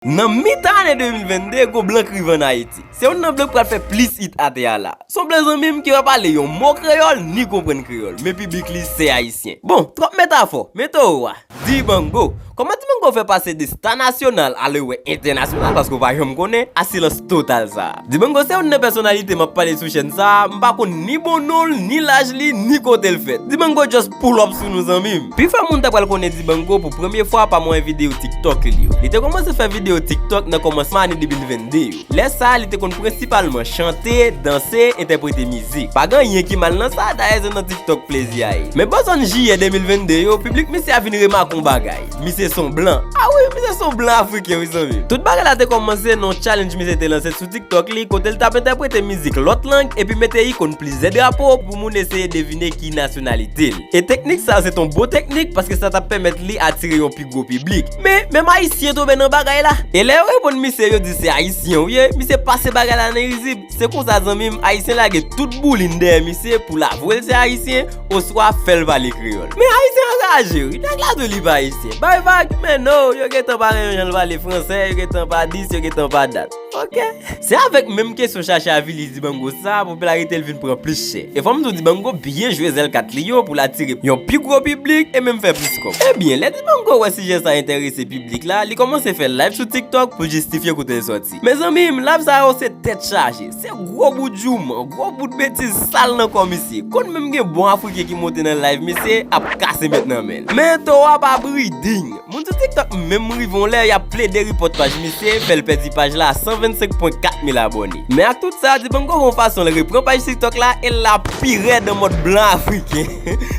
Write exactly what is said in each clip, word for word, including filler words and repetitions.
Nan mitan ane de mil vennde, gon blan k rive ann Ayiti. Se youn nan blan k pral fè plis it atè a la. Se yon blan, zanmi m, ki pa pale yon mo kreyòl, ni konprann kreyòl, men piblik li se ayisyen. Bon, twòp metafò, men towo a. Dibango. Kòman Dibango fè pase de sta nasyonal ale wè entènasyonal, paske w pa janm konnen, a silans total sa a? Dibango se youn nan pèsonalite m ap pale sou chèn sa a, m pa konn ni bon non l, ni laj li, ni kote l fèt. Dibango just pull up sou nou, zanmi m. Pifò moun ta pral konnen Dibango pou premye fwa pa mwayen videyo TikTok li yo. Li te kòmanse fè videyo TikTok nan kòmansman ane de mil vennde yo. Lè sa a, li te konn prensipalman chante, danse, entèprete mizik. Pa gen anyen ki mal nan sa, dayè se nan TikTok plezi a ye. Men bò zòn jiyè de mil vennde yo, piblik misye a vin remake yon bagay. Misye se yon blan. A wi, misye se yon blan afriken, wi, zanmi. Tout bagay la te kòmanse nan yon challenge misye te lanse sou TikTok li, kote l t ap entèprete mizik lòt lang, epi mete ikòn plizyè drapo pou moun eseye devine ki nasyonalite l. E teknik sa a se t on bon teknik, paske sa t ap pèmèt li atire yon pi gwo piblik. Men, menm ayisyen tonbe nan bagay la. E lè yo reponn misye, yo di se ayisyen ou ye, misye pase bagay la nan rizib. Se konsa, zanmi m, ayisyen lage tout boulin dèyè misye pou l avwe l se ayisyen, oswa fè l pale kreyòl. Men ayisyen anraje, wi. Nèg la di w li pa ayisyen. Bay vag, men no, yo gentan pa renmen jan l pale fransè, yo gentan pa dis, yo gentan pa dat. Ok. Se avèk menm kesyon chache avili Dibango sa a, popilarite l vin pran plis chè. E fò m di w, Dibango byen jwe zèl kat li yo pou l atire yon pi gwo piblik e menm fè plis kòb. Ebyen, lè Dibango wè sijè sa a enterese piblik la, li kòmanse fè live sou TikTok pou l jistifye kote l sòti. Mezanmi, live sa yo se tèt chaje. Se gwo bout jouman, gwo bout betiz sal nan kò misye. Konn menm gen bon afriken ki monte nan live misye ap kase met nan men l. Men towo a pa breeding. Moun sou TikTok menm rive yon lè y ap plede repòt paj misye, fè l pèdi paj la a san vennsenk pwen kat mil abòne. Men ak tout sa, Dibango gon fason l repran paj TikTok la e l la pi rèd an mòd blan afriken.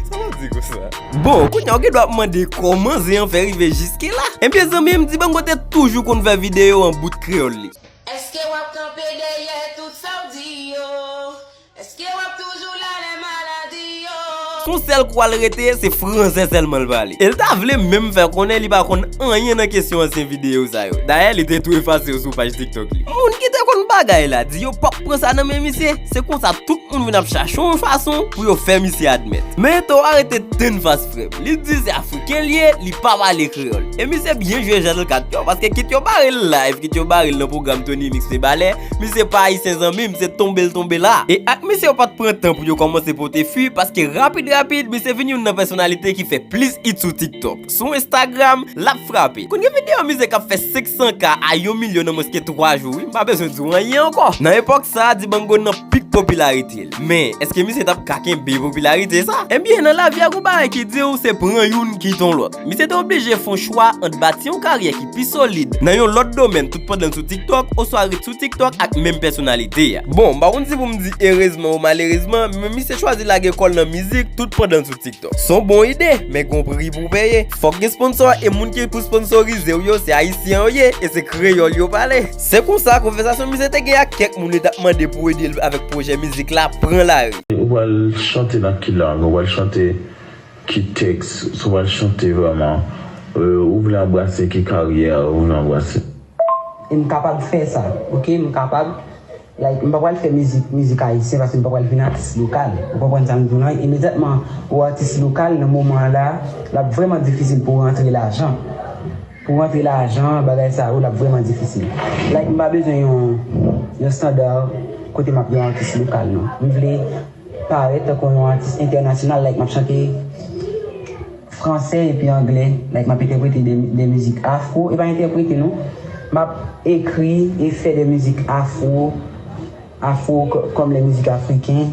Sa w ap di konsa? Bon, kounye a w gen dwa ap mande kòman zen an fè rive jiske la. Ebyen, zanmi m, Dibango te toujou konn fè videyo an bout kreyòl li. Èske w ap kanpe dèyè tout sa w di yo? Èske w ap toujou la lè maladi yo? Se yon sèl kou al rete, se fransè sèlman l pale. E l ta vle menm fè konnen li pa konn anyen nan kesyon ansyen videyo sa yo. Dayè, li te tou efase yo sou paj TikTok li. Moun ki te konn bagay la di yo p ap pran sa nan men misye. Se konsa tout moun vin ap chache yon fason pou yo fè misye admèt. Men towo a rete tennfas frè m. Li di se afriken l ye, li pa pale kreyòl. E misye byen jwe jan l kat yo, paske kit yo bare l live, kit yo bare l nan pwogram Tony Mix Mibalè, misye pa ayisyen, zanmi m, se tonbe l tonbe la. E ak misye yo pa t pran tan pou yo kòmanse pote fwi, paske rapid rapid, misye vin youn nan pèsonalite ki fè plis it sou TikTok. Sou Instagram, l ap frape. Konn gen videyo mizik k ap fè senk san K a yon milyon nan mwens ke twa jou, wi. M pa bezwen di w anyen ankò. Nan epòk sa a, Dibango nan pik popilarite l. Men, èske misye t ap ka kenbe popilarite sa? Ebyen, nan lavi a, gon bagay ki di w se pran youn kite yon lòt. Misye te oblije fè yon chwa ant bati yon karyè ki pi solid nan yon lòt domèn tout pandan l sou TikTok, oswa ret sou TikTok ak menm pèsonalite a. Bon, m pa konn si pou m di erezman ou malerezman, men misye chwazi lage kò l nan mizik tout pandan l sou TikTok. Se yon bon ide, men gon pri pou w peye. Fòk gen sponsò, e moun ki pou sponsorize w yo, se ayisyen yo ye, e se kreyòl yo pale. Se konsa, konvèsasyon misye te gen ak kèk moun li t ap mande pou ede l avèk pwojè mizik la, pran lari. Ou pral chante nan ki lang? Ou pral chante ki tèks? Si w pral chante vrèman, euh, ou vle anbrase ki karyè ou vle anbrase? E m kapab fè sa, ok? M kapab, like, m pa pral fè mizik, mizik ayisyen, paske m pa pral vin atis lokal. Ou konprann sa m di w lan? Imedyatman ou atis lokal, nan moman an la, l ap vrèman difisil pou w rantre lajan. Pou w rantre lajan, bagay sa yo, l ap vrèman difisil. Like, m pa bezwen yon, yon estanda kote m ap yon atis lokal, non. M vle parèt tankou yon atis entènasyonal, like, m ap chante fransè epi anglè, like, m ap entèprete de, de mizik afro, e pa entèprete, non, m ap ekri e fè de mizik afro, afro k-, kòm lè mizik afriken.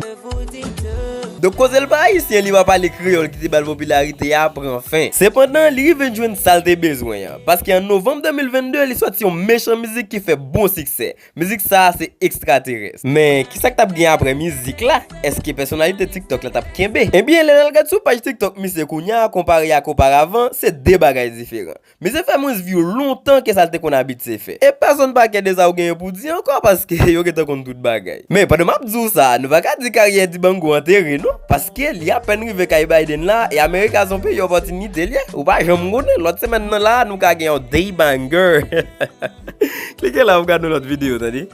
Donk, koze l pa ayisyen, li pa pale kreyòl ki te ba l popilarite a pran fen. Sepandan, li rive jwenn sa l te bezwen an, paske an novanm de mil vennde, li sòti yon mechan mizik ki fè bon siksè. Mizik sa a se Ekstraterès. Men, kisa k t ap gen apre mizik la? Èske pèsonalite TikTok la t ap kenbe? Ebyen, lè n al gad sou paj TikTok misye kounye a, konpare ak oparavan, se de bagay diferan. Misye fè mwens view lontan ke sa l te konn abitye fè. E pèsonn pa kè de sa ou genyen pou di ankò, paske yo gentan konn tout bagay. Men, pandan m ap di w sa, nou pa ka di karyè Dibango antere, non, paske li apèn rive kay Biden la, e America se yon peyi opòtinite l ye. Ou pa janm konnen, lòt semèn nan la, nou ka gen yon day banger. Klike la pou gade yon lòt videyo, tande.